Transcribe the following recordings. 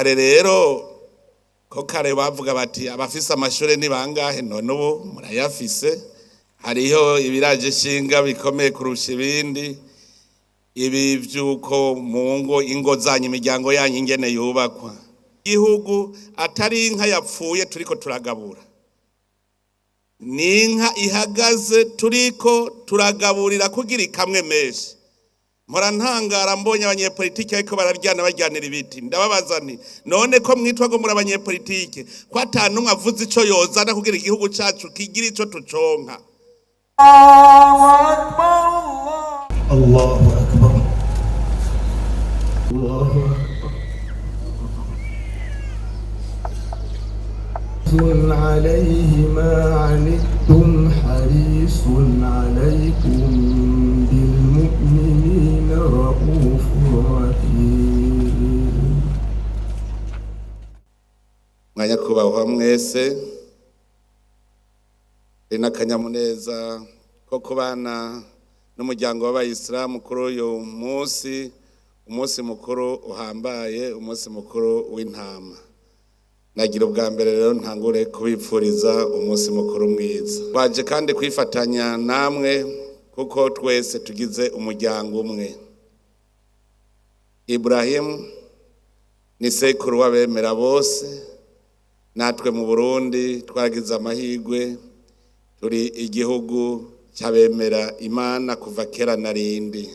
Kare rero ko kare bavuga bati abafise amashure ni bangahe, none ubu murayafise. Hariho ibiraje ishinga bikomeye kurusha ibindi, ibi vy'uko mu ngo, ingo zanyu, imiryango yanyu ingene yubakwa. Igihugu atari inka yapfuye turiko turagabura, ni inka ihagaze turiko turagaburira kugira ikamwe menshi. Mpora ntangara mbonye abanyepolitike ariko bararyana baryanira ibiti. Ndababaza nti none ko mwitwa ngo muri abanyepolitike, ko ata n'umwe avuze ico yozana kugira igihugu cacu kigira ico tuconka? الله أكبر الله. الله أكبر، الله أكبر. عليه ما عنتم حريص عليكم بالمؤمنين رؤوف رحيم. Mwanyakubahwa mwese, ni n'akanyamuneza ko kubana n'umuryango w'abayisilamu kuri uyu munsi, umunsi mukuru uhambaye, umunsi mukuru w'intama. Nagira ubwa mbere rero ntangure kubipfuriza umunsi mukuru mwiza. Twaje kandi kwifatanya namwe kuko twese tugize umuryango umwe. Ibrahimu ni sekuru w'abemera bose. Natwe mu Burundi twaragize amahirwe, turi igihugu cy'abemera Imana kuva kera na rindi.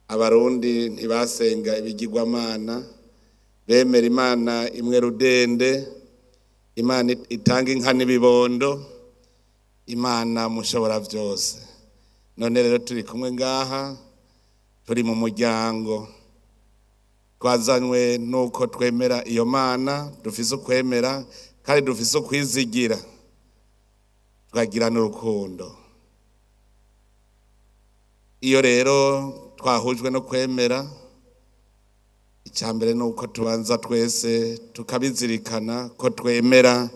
Abarundi ntibasenga ibigirwamana, bemera Imana imwe rudende, Imana itanga inka n'ibibondo, Imana mushobora byose. None rero turi kumwe ngaha, turi mu muryango, twazanywe nuko twemera iyo Mana, dufise ukwemera kandi dufise ukwizigira, tukagira n'urukundo. Iyo rero twahujwe no kwemera, icya mbere ni uko tubanza twese tukabizirikana ko twemera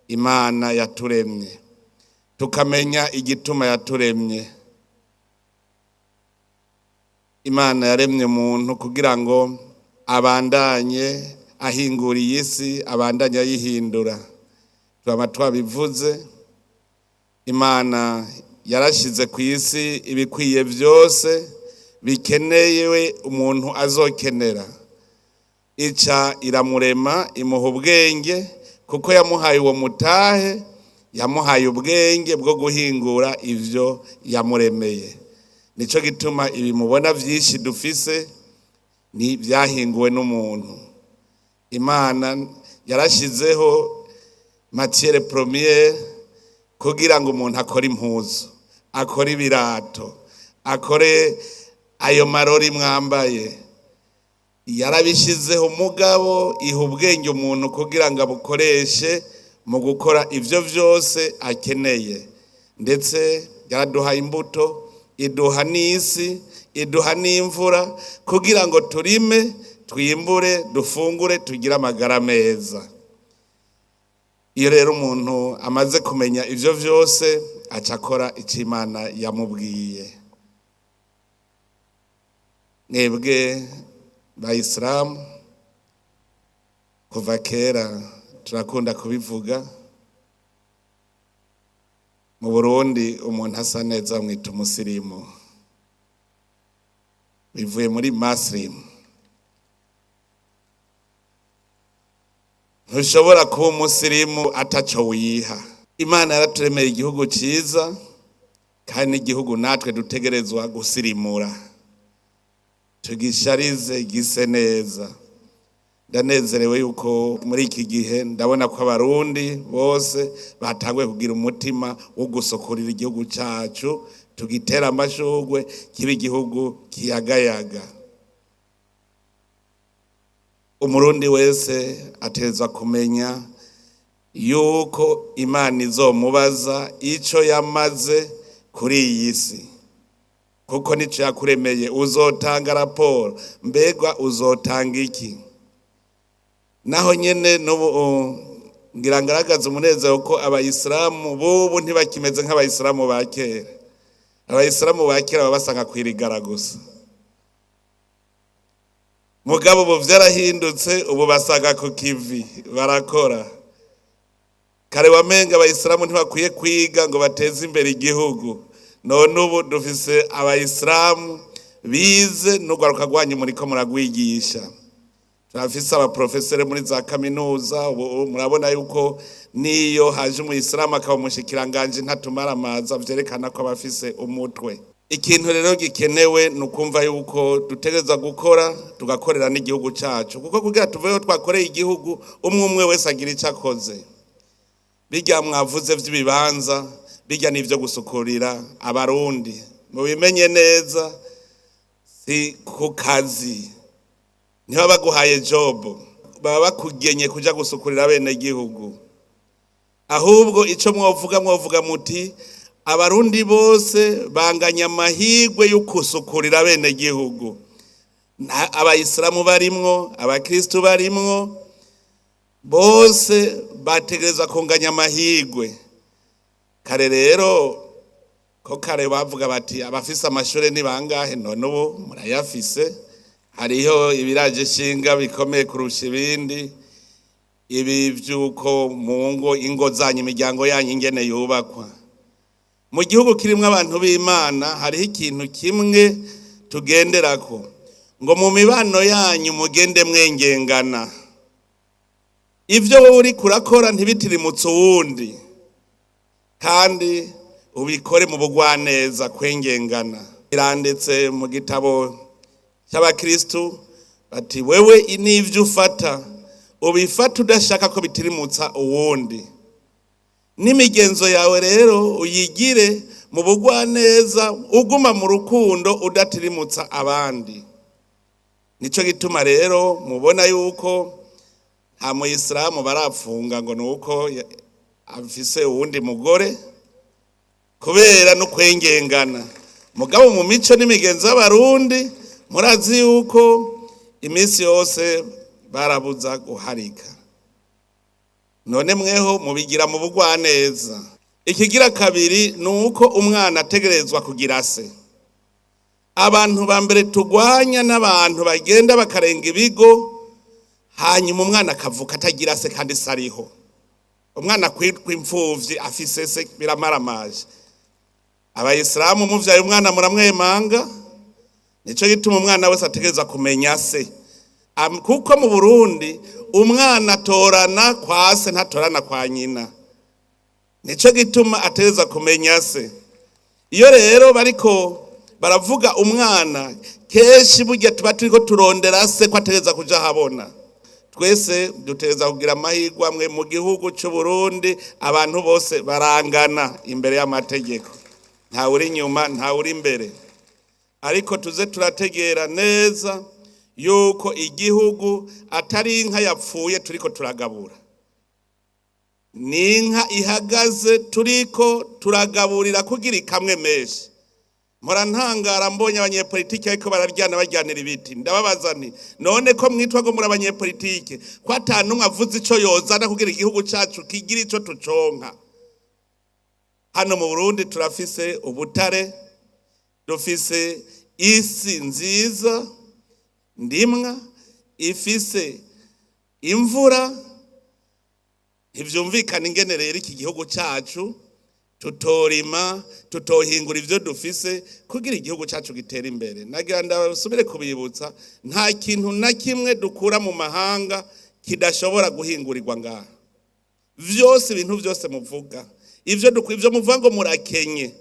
Imana yaturemye, tukamenya igituma yaturemye. Imana yaremye umuntu kugira ngo abandanye ahingura iyi si, abandanye ayihindura. Twaba twabivuze, Imana yarashize ku isi ibikwiye byose bikenewe umuntu azokenera, ica iramurema, imuha ubwenge, kuko yamuhaye uwo mutahe, yamuhaye ubwenge bwo guhingura ivyo yamuremeye. Nico gituma ibi mubona vyinshi dufise ni byahinguwe n'umuntu. Imana yarashizeho matière première kugira ngo umuntu akore impuzu, akore ibirato, akore ayo marori mwambaye. Yarabishizeho, umugabo iha ubwenge umuntu kugira ngo abukoreshe mu gukora ivyo vyose akeneye. Ndetse yaraduhaye imbuto, iduha n'isi, iduha n'imvura kugira ngo turime, twimbure, dufungure, tugire amagara meza. Iyo rero umuntu amaze kumenya ivyo vyose, aca akora ico Imana yamubwiye. Mwebwe bayisilamu, kuva kera turakunda kubivuga, mu Burundi umuntu asa neza mwita umusirimu, bivuye muri masirimu. Ntushobora kuba umusirimu ataco wiha. Imana yaraturemeye igihugu ciza, kandi n'igihugu natwe dutegerezwa gusirimura, tugisharize gise neza. Ndanezerewe yuko muri iki gihe ndabona ko Abarundi bose batanguye kugira umutima wo gusokorera igihugu cacu, tugitera amashurwe, kiba igihugu kiyagayaga. Umurundi wese ategerezwa kumenya yuko Imana izomubaza ico yamaze kuri iyi si, kuko nico yakuremeye. Uzotanga raporo, mbega uzotanga iki? Naho nyene n'ubu ngira ngaragaza umunezero ko abayisilamu bubu ntibakimeze nk'abayisilamu ba kera. Abayisilamu ba kera baba basanga kwirigara gusa. Mugabo ubu vyarahindutse, ubu basaga ku kivi barakora. Kare wamenga abayisilamu ntibakwiye kwiga ngo bateze imbere igihugu, none ubu dufise abayisilamu bize n'urwaruka rwanyu muriko muragwigisha. Turafise abaprofesere muri za kaminuza. Ubu murabona yuko niyo haje umuyisilamu akaba umushikiranganji ntatumara amaza, vyerekana ko aba afise umutwe. Ikintu rero gikenewe ni ukumva yuko dutegerezwa gukora, tugakorera n'igihugu cacu, kuko kugira tuveho twakoreye igihugu, umwe umwe wese agira ico akoze. Bijya mwavuze vy'ibibanza, bijya n'ivyo gusukurira abarundi, mubimenye neza, si ku kazi. Niba baguhaye job, baba bakugenye kuja gusukurira bene gihugu. Ahubwo ico mwovuga, mwovuga muti abarundi bose banganya amahirwe yo gusukurira bene gihugu, abayisilamu barimwo, abakristu barimwo, bose bategerezwa kunganya amahirwe. Kare rero ko kare bavuga bati abafise amashure ni bangahe, none ubu murayafise. Hariho ibiraje ishinga bikomeye kurusha ibindi, ibi vy'uko mu ngo, ingo zanyu, imiryango yanyu ingene yubakwa. Mu gihugu kirimwo abantu b'Imana hariho ikintu kimwe tugenderako, ngo mu mibano yanyu mugende mwengengana. Ivyo wowe uriko urakora ntibitirimutse uwundi, kandi ubikore mu bugwaneza, kwengengana. Biranditse mu gitabo cy'abakristu bati wewe n'ivyo ufata ubifata udashaka ko bitirimutsa uwundi, n'imigenzo yawe rero uyigire mu bugwaneza, uguma mu rukundo udatirimutsa abandi. Nico gituma rero mubona yuko nta muyisilamu barapfunga ngo nuko afise uwundi mugore, kubera no kwengengana. Mugabo mu mico n'imigenzo y'abarundi murazi yuko iminsi yose barabuza guharika, none mweho mubigira mu bugwaneza. Ikigira kabiri ni uko umwana ategerezwa kugira se. Abantu ba mbere tugwanya n'abantu bagenda bakarenga ibigo, hanyuma umwana akavuka atagira se kandi se ariho. Umwana kwitwa imfuvyi afise se biramaramaje. Abayisilamu muvyaye umwana muramwemanga, nico gituma umwana wese ategerezwa kumenya se. Kuko mu Burundi umwana atorana kwa se, ntatorana kwa nyina, nico gituma ategerezwa kumenya se. Iyo rero bariko baravuga umwana, kenshi burya tuba turiko turondera se ko ategerezwa kuja ahabona. Twese dutegerezwa kugira amahirwe amwe mu gihugu c'u Burundi. Abantu bose barangana imbere y'amategeko, ntawe uri inyuma, ntawe uri imbere. Ariko tuze turategera neza yuko igihugu atari inka yapfuye turiko turagabura, ni inka ihagaze turiko turagaburira kugira ikamwe menshi. Mpora ntangara mbonye abanyepolitike ariko bararyana bajyanira ibiti. Ndababaza nti none ko mwitwa ngo muri abanyepolitike, ko ata n'umwe avuze ico yozana kugira igihugu cacu kigira ico tuconka? Hano mu Burundi turafise ubutare, dufise isi nziza ndimwa ifise imvura. Ntivyumvikana ingene rero iki gihugu cacu tutorima, tutohingura ivyo dufise kugira igihugu cacu gitere imbere. Nagira ndasubire kubibutsa, nta kintu na kimwe dukura mu mahanga kidashobora guhingurirwa ngaha. Vyose, ibintu vyose muvuga, ivyo ivyo muvuga ngo murakenye,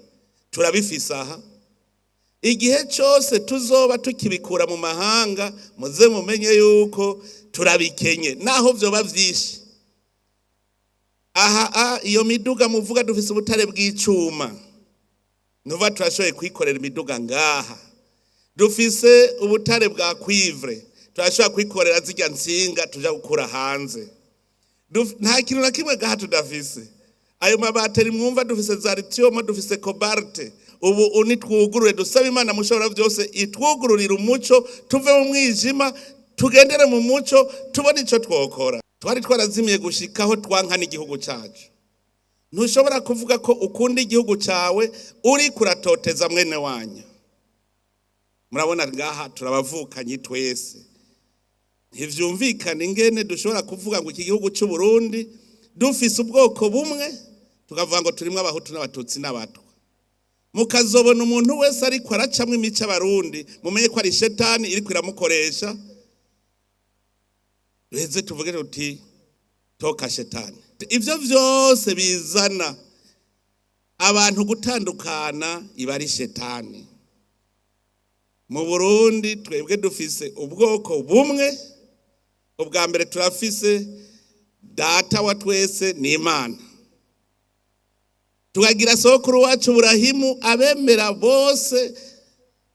turabifise aha. Igihe cose tuzoba tukibikura mu mahanga, muze mumenye yuko turabikenye, naho vyoba vyinshi. Aha iyo miduga muvuga, dufise ubutare bw'icuma, nuva turashoboye kwikorera imiduga ngaha. Dufise ubutare bwa cuivre, turashobora kwikorera zirya ntsinga tuja gukura hanze. Nta kintu na kimwe ngaha tudafise. Ayo mabateri mwumva, dufise za lithium, dufise cobalt. Ubu nitwugurure, dusaba Imana mushobora byose itwugururira umuco, tuve mu mwijima tugendere mu muco, tubone ico twokora. Twari twarazimiye gushikaho twanka n'igihugu cacu. Ntushobora kuvuga ko ukunda igihugu cawe uri kuratoteza mwene wanyu. Murabona ngaha turabavukanyi twese. Ntivyumvikana ingene dushobora kuvuga ngo iki gihugu cy'u Burundi dufise ubwoko bumwe, tukavuga ngo turimwo abahutu n'abatutsi n'abatwa. Mukazobona umuntu wese ariko aracamwo imico abarundi, mumenye ko ari shetani iriko iramukoresha. Duheze tuvuge tuti toka shetani. Ivyo vyose bizana abantu gutandukana iba ari shetani. Mu Burundi twebwe dufise ubwoko bumwe. Ubwa mbere turafise data wa twese ni Imana, tukagira sokuru wacu Burahimu abemera bose.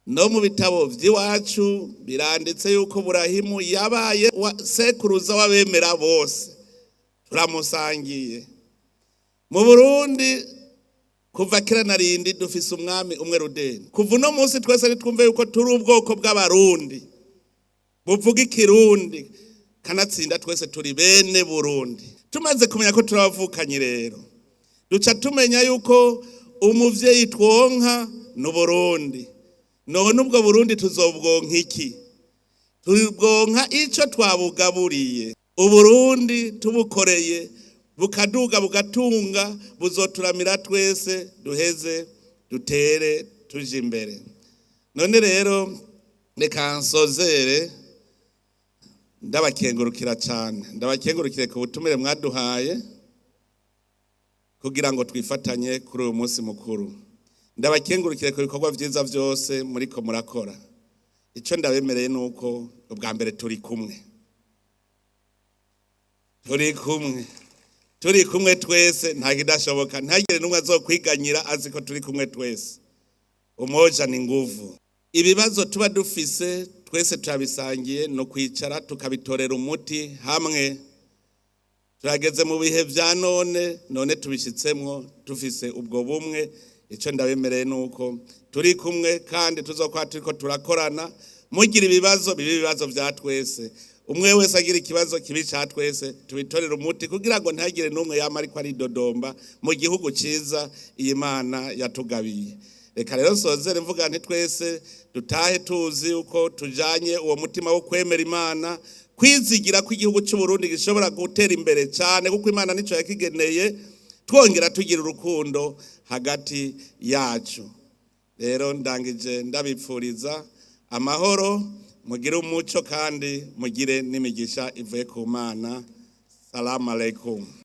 No mu bitabo vy'iwacu biranditse yuko Burahimu yabaye sekuruza w'abemera bose, turamusangiye. Mu Burundi kuva kera na rindi dufise umwami umwe Rudeni. Kuva uno munsi twese nitwumve yuko turi ubwoko bw'abarundi buvuga ikirundi, kanatsinda twese turi bene Burundi. Tumaze kumenya ko turabavukanye rero, duca tumenya yuko umuvyeyi twonka ni Burundi. None ubwo Burundi tuzobwonka iki? Tubwonka ico twabugaburiye. Uburundi tubukoreye bukaduga bugatunga, buzoturamira twese, duheze dutere tuje imbere. None rero reka nsozere ndabakengurukira cyane, ndabakengurukire ku butumire mwaduhaye kugira ngo twifatanye kuri uyu munsi mukuru. Ndabakengurukire ku bikorwa vyiza vyose muriko murakora. Ico ndabemereye ni uko ubwa mbere turi kumwe, turi kumwe, turi kumwe twese, nta kidashoboka. Ntagire n'umwe azokwiganyira azi ko turi kumwe twese. Umoja ni nguvu. Ibibazo tuba dufise twese turabisangiye, no kwicara tukabitorera umuti hamwe. Turageze mu bihe vya none, none tubishitsemwo dufise ubwo bumwe. Ico ndabemereye nuko turi kumwe kandi tuzokwa turiko turakorana. Mugira ibibazo bibe ibibazo vya twese, umwe wese agira ikibazo kibi ca twese, tubitorere umuti kugira ngo ntagire n'umwe yama ariko aridodomba mu gihugu ciza iyi Mana yatugabiye. Reka rero nsozere mvuga nti twese dutahe tuzi uko tujanye uwo mutima wo kwemera Imana, kwizigira ko igihugu cy'u Burundi gishobora gutera imbere cyane kuko Imana nico yakigeneye, twongera tugira urukundo hagati yacu. Rero ndangije ndabipfuriza amahoro, mugire umuco kandi mugire n'imigisha ivuye ku Mana. Salamu alaikum.